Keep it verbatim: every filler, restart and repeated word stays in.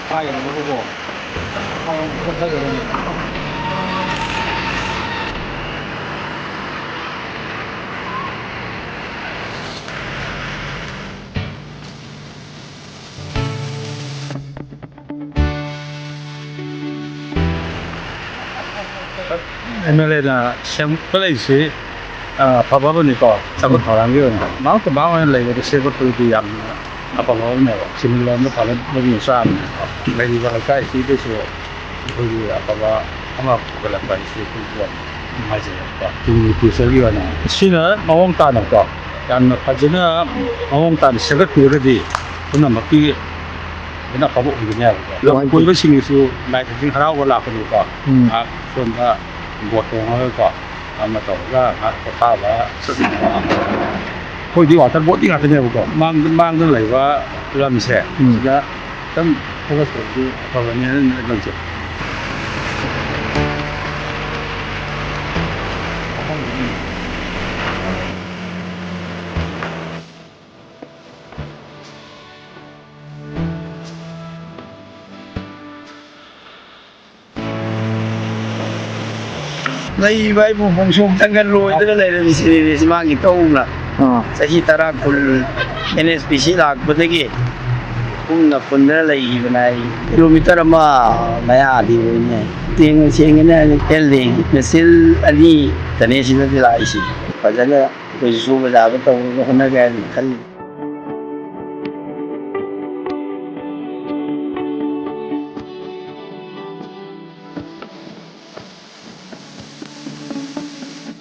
ꯀꯥꯏꯒꯗꯕꯀꯣ꯫ ꯀꯥꯏꯔꯣꯝ ꯆꯠꯊꯒꯗꯕꯅꯤ꯫ M L ꯑꯦꯅ ꯁꯦꯝꯒꯠꯂꯛꯏꯁꯤ, ꯑ, ꯑꯐꯕ ꯑꯃꯅꯤꯀꯣ, ꯆꯥꯎꯈꯠ ꯊꯧꯔꯥꯡꯒꯤ ꯑꯣꯏꯅ꯫ ꯃꯥꯡ ꯇꯨ ꯃꯥꯡ ꯑꯣꯏꯅ ꯂꯩꯕꯗ ꯁꯦꯝꯒꯠꯄꯗꯨꯗꯤ ꯌꯥꯝꯅ ꯑꯐꯕ ꯑꯃꯅꯦꯕ꯫ ꯁꯦꯟꯃꯤꯠꯂꯣꯟꯗ ꯐꯅ ꯃꯔꯤ ꯃꯆꯥ ꯑꯃꯅꯦꯕ꯫ ꯂꯩꯔꯤꯕ ꯂꯩꯀꯥꯏꯁꯤꯗꯁꯨ ꯑꯩꯈꯣꯏꯒꯤ ꯑꯐꯕ ꯑꯃ ꯄꯨꯈꯠꯂꯛꯄ ꯍꯥꯏꯁꯤ ꯑꯩꯈꯣꯏꯒꯤ ꯌꯥꯝ ꯅꯨꯡꯉꯥꯏꯖꯩ꯫ ꯇꯨꯡꯒꯤ future ꯒꯤ ꯑꯣꯏꯅ ꯁꯤꯅ ꯃꯑꯣꯡ ꯇꯥꯅꯀꯣ, ꯌꯥꯝꯅ ꯐꯖꯅ ꯃꯑꯣꯡ ꯇꯥꯅ ꯁꯦꯝꯒꯠꯄꯤꯔꯒꯗꯤ ꯄꯨꯝꯅꯃꯛꯀꯤ ꯍꯦꯟꯅ ꯑꯐꯕ ꯑꯣꯏꯒꯅꯤ ꯍꯥꯏꯕꯀꯣ꯫ ꯂꯝ ꯀꯣꯏꯕꯁꯤꯡꯒꯤꯁꯨ ꯂꯥꯏ ꯀꯛꯆꯤꯡ ꯍꯔꯥꯎꯕ ꯂꯥꯛꯄꯗꯀꯣ, ꯎꯝ꯫ ꯉꯥꯏꯍꯥꯛ ꯁꯣꯝꯗ boat ꯇꯣꯡꯉꯒꯀꯣ, ꯑꯃ ꯇꯧꯔꯒ ꯉꯥꯏꯍꯥꯛ ꯄꯣꯊꯥꯕ ꯆꯠꯅꯤꯡꯕ꯫ ꯑꯩꯈꯣꯏꯗꯤ water boat ꯇꯤ ꯉꯥꯛꯇꯅꯦꯕꯀꯣ꯫ ꯃꯥꯡ-, ꯃꯥꯡꯗ ꯂꯩꯕ ꯂꯝꯁꯦ, ꯎꯝ꯫ ꯁꯤꯗ ꯈꯤꯇꯪ focus ꯇꯧꯔꯗꯤ ꯑꯐꯕꯅꯦꯅ ꯂꯧꯖꯩ꯫ ꯂꯩꯕ ꯍꯥꯏꯕꯨ ꯈꯣꯡꯁꯣꯛꯇꯪꯒ ꯂꯣꯏꯗꯅ ꯂꯩꯔꯝꯃꯤꯁꯤꯅꯤꯅꯦ ꯁꯤꯃꯥꯡꯒꯤ ꯇꯧꯅ꯫ ꯑꯥ꯫ ꯆꯍꯤ ꯇꯔꯥ, ꯀꯨꯟ ꯑꯦꯟ ꯑꯦꯁ ꯄꯤ ꯁꯤ ꯂꯥꯛꯄꯗꯒꯤ ꯀꯨꯝꯅ ꯄꯨꯟꯗꯅ ꯂꯩꯈꯤꯕꯅ ꯑꯩ ꯀꯤꯂꯣꯃꯤꯇꯔ ꯑꯃ ꯃꯌꯥꯗꯤ ꯑꯣꯏꯅꯤ꯫ ꯇꯦꯡ ꯁꯦꯡꯒꯅꯤ ꯍꯥꯏꯅ ꯈꯜꯂꯤ꯫ ꯃꯦꯆꯤꯟ ꯑꯅꯤ ꯈꯛꯇꯅꯦ ꯁꯤꯗꯗꯤ ꯂꯥꯛꯏꯁꯤ꯫ ꯐꯖꯅ ꯑꯩꯈꯣꯏꯁꯨ ꯁꯨꯕ ꯆꯥꯕ ꯇꯧꯅꯕ ꯍꯣꯠꯅꯒꯦ ꯍꯥꯏꯅ ꯈꯜꯂꯤ꯫